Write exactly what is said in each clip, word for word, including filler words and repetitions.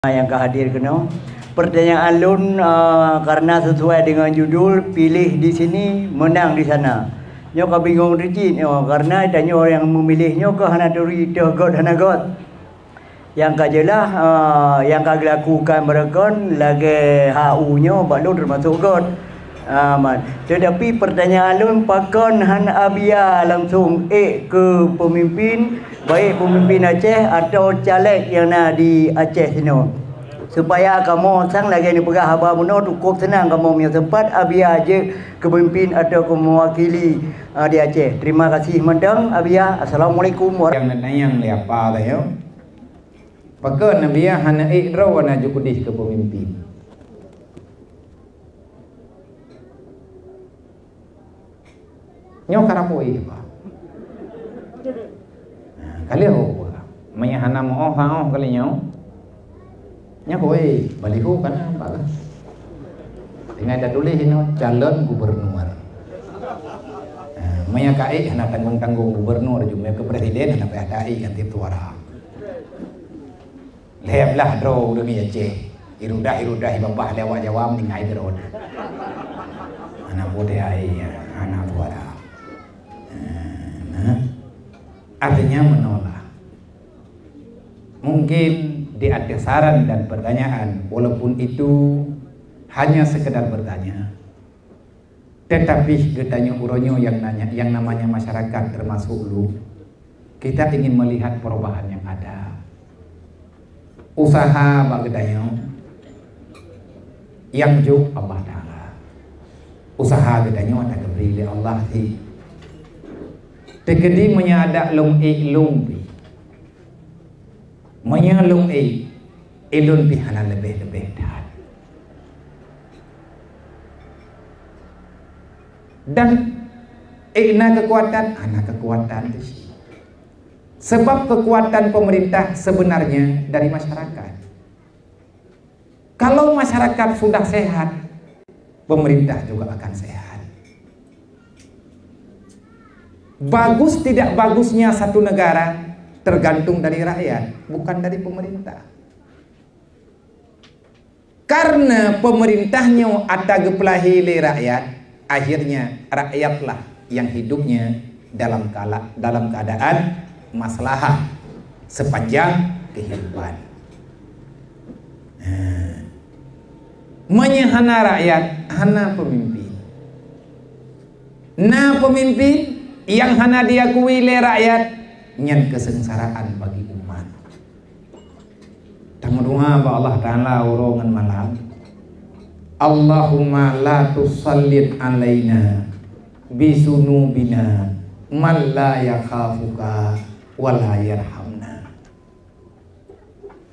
nyang ka hadir keunoe. Pertanyaan lôn, eh, karena sesuai dengan judul, pilih di sini, menang di sana. Nyoe ka bingung teuk cit nyoe, karena tanyoe nyang meumilih nyoe ka hana turi teuh göt hana göt. Nyang ka jeulaih, eh, nyang ka geulakukan beureugon lagèe H U nyoe bak lôn teumasok göt. Ah, man. Teutapi pertanyaan lôn, pakon han Abiya langsong ék keu peumimpin, baik peumimpin Aceh atawa caleg nyang na di Aceh sinoe? Supaya kamoe sang lagèe neupeugah haba bunoe, cukup seunang kamoe meunyoe sempat Abiya jeuet keu peumimpin atawa keu meuwakili, ah, di Aceh. Terima kasih mantong Abiya. Assalamualaikum warahmatullahi. Nyang neutanyong lé apa teuh nyoe? Pakon Abiya hana ék droe na jukudih keu peumimpin? Nyoe ka rapui, Pak. Nah, ka lheueh, oh, meunyo hana meu-oh, ha-oh kali nyoe. Nyoe koi, baliho ka na, Pak, kan? Tinggai tatuléh inoe, calon gubernur. Nah, meunyo ka ék, hana tanggong-tanggong gubernur, jumé keu presiden, hana payah taék, ganti suara. Lhèe blaih droe ureueng Aceh. Irudah-irudah ibabah lé awak Jawa meuninggai droe. Hana putéh ai, hana suara. Nah, artinya menolak. Mungkin di atas saran dan pertanyaan, walaupun itu hanya sekedar bertanya, tetapi geutanyoe uroe nyoe nyang nanya, nyang namanya masyarakat termasuk lôn, kita ingin melihat perubahan yang ada. Usaha bak geutanyoe nyang jok Allah Taala. Usaha geutanyoe ata geubri lé Allah cit. Teukeudi meunyo adak lôn ék lôn pih. Meunyo lôn ék, ulôn pih hana leubeh-leubeh that. Dan ék na keukuatan, hana keukuatan teuh cit. Sebab keukuatan pemerintah sebenarnya dari masyarakat. Kalau masyarakat sudah sehat, pemerintah juga akan sehat. Bagus tidak bagusnya satu negara tergantung dari rakyat, bukan dari pemerintah. Karena pemerintah nyoe ata geupeulahé lé rakyat, akhirnya rakyatlah yang hidupnya dalam kala-, dalam keadaan maslahah sepanjang kehidupan. Nah, meunyo hana rakyat, hana pemimpin. Na pemimpin nyang hana diakui lé rakyat, nyan kesengsaraan bagi umat. Tameudoa bak Allah Taala uroe ngon malam. Allahumma la tusallit alaina bisunubina man la yakhafuka wa la yarhamna.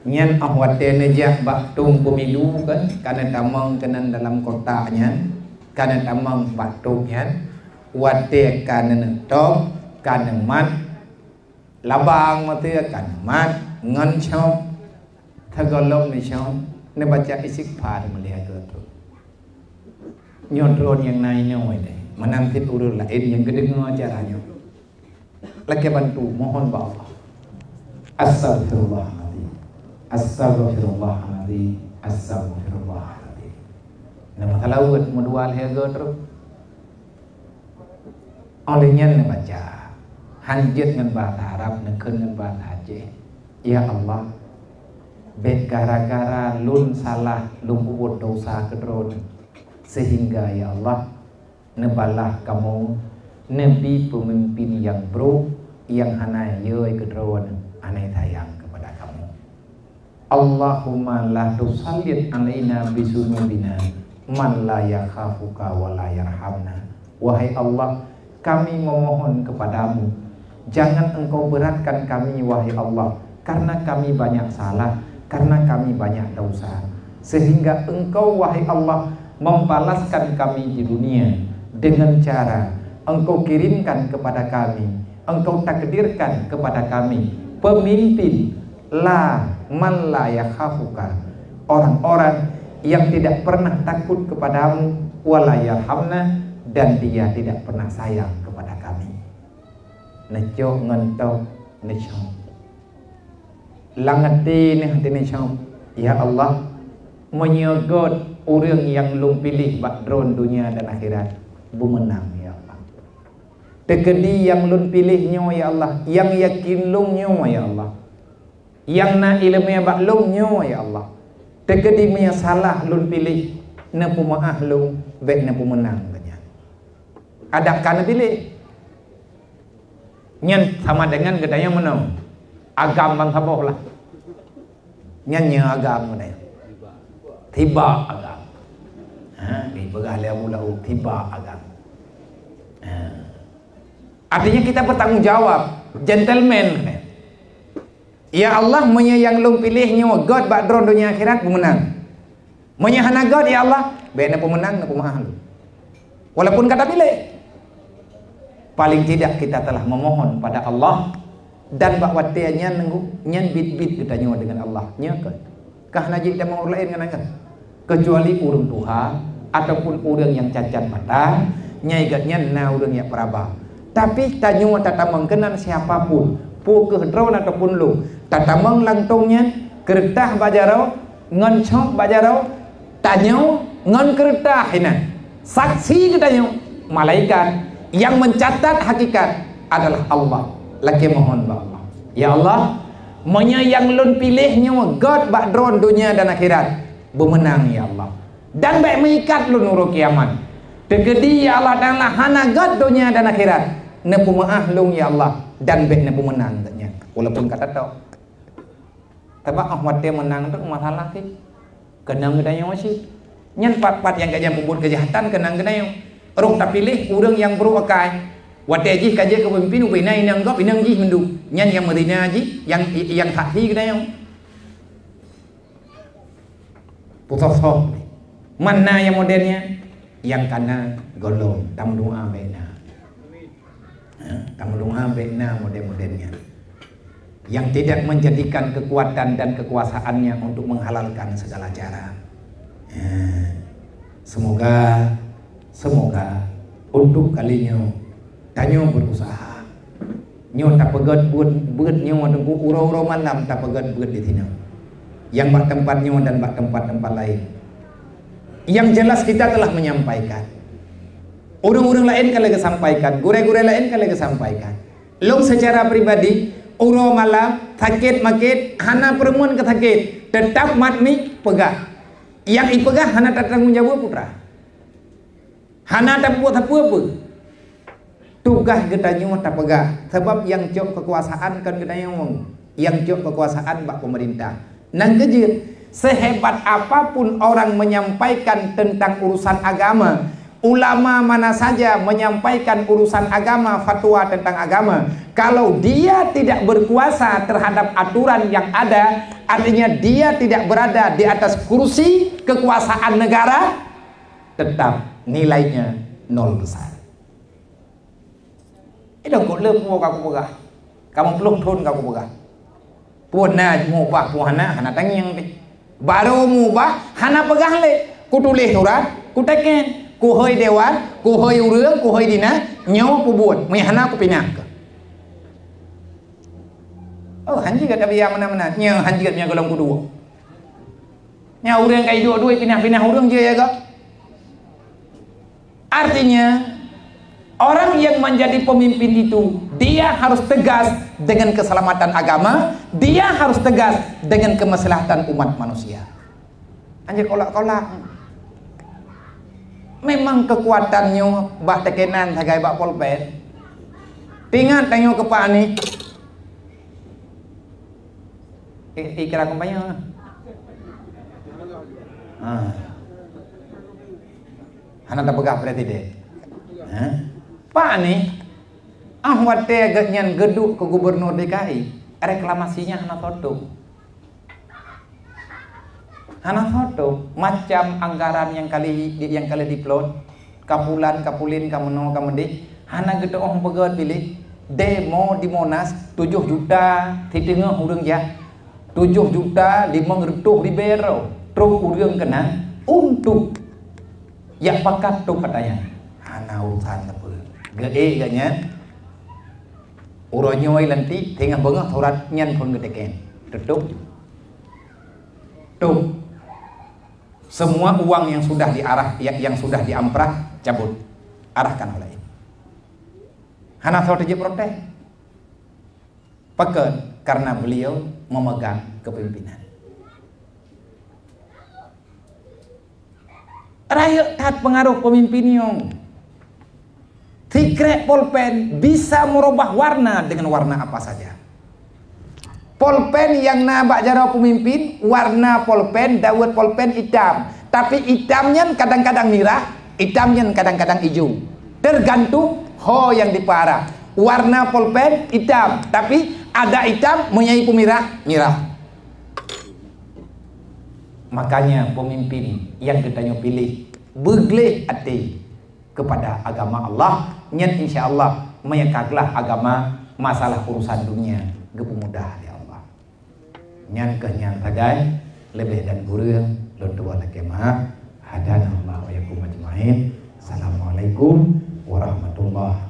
Nyan óh watée neujak bak tueng peumilu kan, ka neutamong keunan dalam kotak nyan, ka neutamong bak tueng nyan, watée ka neuneutôb, ka neumat, labang watée ka neumat ngon cop, teugohlom neucop, neubaca istighfar meulhèe geuh. Nyoe droe nyang na inoe deh, meunan cit ureuëng laén nyang geudeungoe cara nyoe. Lakée bantu, mohon bak Allah. Astaghfirullahalazim. Astaghfirullahalazim. Astaghfirullahalazim. Nama salawat meudua lhèe go terus. Óh lheueh nyan neubaca. Han jeuet ngon bahasa Arab, neukheun ngon bahasa Aceh. Ya Allah, bék gara-gara lôn salah, lôn peubuet desya keu Droeneuh, sehingga ya Allah, neubalah kamoe, neubi peumimpin nyang brok, nyang hana yö keu Droeneuh, hana sayang keupada kamoe. Allahumma la tusallit alaina bisunubina man la yakhafuka wa la yarhamna. Wahai Allah, kami memohon kepadamu, jangan Engkau beratkan kami, wahai Allah, karena kami banyak salah, karena kami banyak dosa. Sehingga Engkau, wahai Allah, membalaskan kami di dunia dengan cara Engkau kirimkan kepada kami, Engkau takdirkan kepada kami pemimpin la man la yakhafuka, orang-orang yang tidak pernah takut kepadamu, wala yarhamna, dan dia tidak pernah sayang kepada kami. Neucok ngon tôb neucok. Lam até neuh hana neucok, Ya Allah, meunyoe göt ureuëng nyang Lôn piléh bak Droe donya dan akhirat, beumeunang, ya Allah. Teukeudi nyang Lôn piléh nyoe, ya Allah, nyang yakin Lôn nyoe, ya Allah, nyang na iéleumé bak Lôn nyoe, ya Allah, teukeudi meunyoe salah Lôn piléh, neupeumeuáh Lôn, bék neupeumeunang geuh nyan. Adak ka neupiléh. Nyan sama dengan geutanyoe meunoe, agam ban saboh lah. Nyan nyoe agam geutanyoe. Tiba agam. Ha, dipeugah lé Abu Laub, tiba agam. Ha. Artinya kita bertanggung jawab, gentleman. Ya Allah, meunyoe nyang Lôn piléh nyoe göt bak Droe donya akhirat, beumeunang. Meunyoe hana göt, ya Allah, bék neupeumeunang, neupeumeuáh Lôn. Walaupun ka tapiléh, paling tidak kita telah memohon pada Allah, dan bak watée nyan, nyan biet-biet geutanyoe deungon Allah. Nyoe keuh. Ka hana jeuet tamong ureuëng laén ngon agam, keucuali ureuëng tuha ataupun ureuëng nyang cacat mata, nyang geuh nyan na ureuëng nyang peuraba. Tapi tanyoe tatamong keunan siapa pun, peu kheueh Droe ataupun Lôn, tatamong lam tong nyan, keureutah bak jaroe, ngon cok bak jaroe, tanyoe ngon keureutah inan. Saksi geutanyoe, malaikat, nyang meucatat hakikat adalah Allah. Lakée mohon bak Allah, "Ya Allah, meunyoe nyang Lôn piléh nyoe göt bak Droe donya dan akhirat, beumeunang, ya Allah. Dan bék meuikat Lôn uroe kiamat. Teukeudi, ya Allah Taala, hana göt donya dan akhirat, neupeumeuáh Lôn, ya Allah, dan bék neupeumeunang geuh nyan." Walaupun ka tatok. Sabab óh watée meunang teuk masalah cit, keunong geutanyoe cit. Nyan pat-pat nyang geutanyoe peubuet keujahatan keunong geutanyoe. Rôh tapiléh ureuëng nyang brôk akai. Watée jih ka jeuet keu peumimpin, ubena inong gob, inong jih mandum. Nyan nyang meurina jih, nyang, nyang saksi geutanyoe. Pusoh-soh. Man na nyang model nyan? Nyang ka na gohlom, tameudoá bék na. Ha, tameudoá bék na model-model nyan. Yang tidak menjadikan kekuatan dan kekuasaannya untuk menghalalkan segala cara. Ha, semoga, semoga untuk kali nyoe, tanyoe berusaha. Nyoe tapeugét buet, buet nyoe Teungku, uroe-uroe malam tapeugét buet di sinoe. Yang bak tempat nyoe dan bak tempat-tempat lain. Yang jelas kita telah menyampaikan. Ureuëng-ureuëng laén ka lagée sampaikan, gurée-gurée laén ka lagée sampaikan. Lôn secara pribadi, uroe malam, sakét makét, hana peureumeun keu sakét, teutap mat mi peugah. Nyang ipeugah hana tatanggong jaweueb putra. Hana tapubuet sapeue-peue. Tugaih geutanyoe tapeugah, sabab nyang cok keukuasaan kon geutanyoe, nyang cok keukuasaan bak peumeurintah. Nyang keujeuet, sehebat apapun orang menyampaikan tentang urusan agama, ulama mana saja menyampaikan urusan agama, fatwa tentang agama, kalau dia tidak berkuasa terhadap aturan yang ada, artinya dia tidak berada di atas kursi kekuasaan negara, tetap nilainya nol besar. Ilôn kok le peue ka kupeugah. Kamoe ploh thon ka kupeugah. Peue na mubah, peue hana, hana tangieng pih. Barô mubah, hana peugah lé. Kutuléh surat, kuteken. Kuhôi dewan, kuhôi ureuëng, kuhôi dinas, nyoe kubuet. Meunyo hana, kupinah keuh. Oh, hanjeuet tabiya meunan-meunan. Nyoe hanjeuet nyoe golom kuduek. Nyan ureuëng ka iduek duek pinah-pinah ureuëng jih ya ga. Artinya, orang yang menjadi pemimpin itu, dia harus tegas dengan keselamatan agama, dia harus tegas dengan kemaslahatan umat manusia. Hana kolak-kolak. Memang kekuatan nyoe bak teukenan sagai bak polpet. Ingat tanyoe keupak ni. I-, ikra kampanye. Ha. Hana tapeugah presiden. Ha? Pak ni, ah watée geuhnyan geuduek keu gubernur D K I, reklamasinya hana soe tôb. Hana soe tôb, macam anggaran nyang ka lheueh, nyang ka lheueh diplot, ka pulan, ka pulin, ka meunoe, ka meudeh, hana geuteuôh peugét piléh, demo di Monas, tujoh juta siteungoh ureuëng jak, tujoh juta limong reutôh ribée droe, troh ureuëng keunan untuk jak pakat tôb ata nyan. Hana urusan sapeue. Geuék geuhnyan, uroe nyoe lantik, teungoh beungoh surat nyan phon geuteken. Tutôb. Tuh, semua uang yang sudah diarah, yang, yang sudah diamprah, cabut, arahkan oleh ini. Hana soe teujeuet protes. Pakon? Karena beliau memegang kepemimpinan. Rayeuk that pengaruh pemimpin nyoe. Sikrek polpen bisa merubah warna dengan warna apa saja. Polpen yang na bak jaroe pemimpin, warna polpen, dawet polpen itam. Tapi itam nyan kadang-kadang mirah, itam nyan kadang-kadang ijo. Tergantung ho yang dipeara. Warna polpen itam, tapi ada itam menyai pemirah, mirah. Makanya pemimpin yang geutanyoe pilih beugleh até kepada agama Allah, nyan insya Allah meunyo ka glah agama, masalah urusan dunia geupeumudah lé Allah. Nyan keuh nyan sagai, leubeh dan kureueng lôn tuwoe lakée meu'ah. Hadanallahu wa iyyakum ajmain. Assalamualaikum warahmatullahi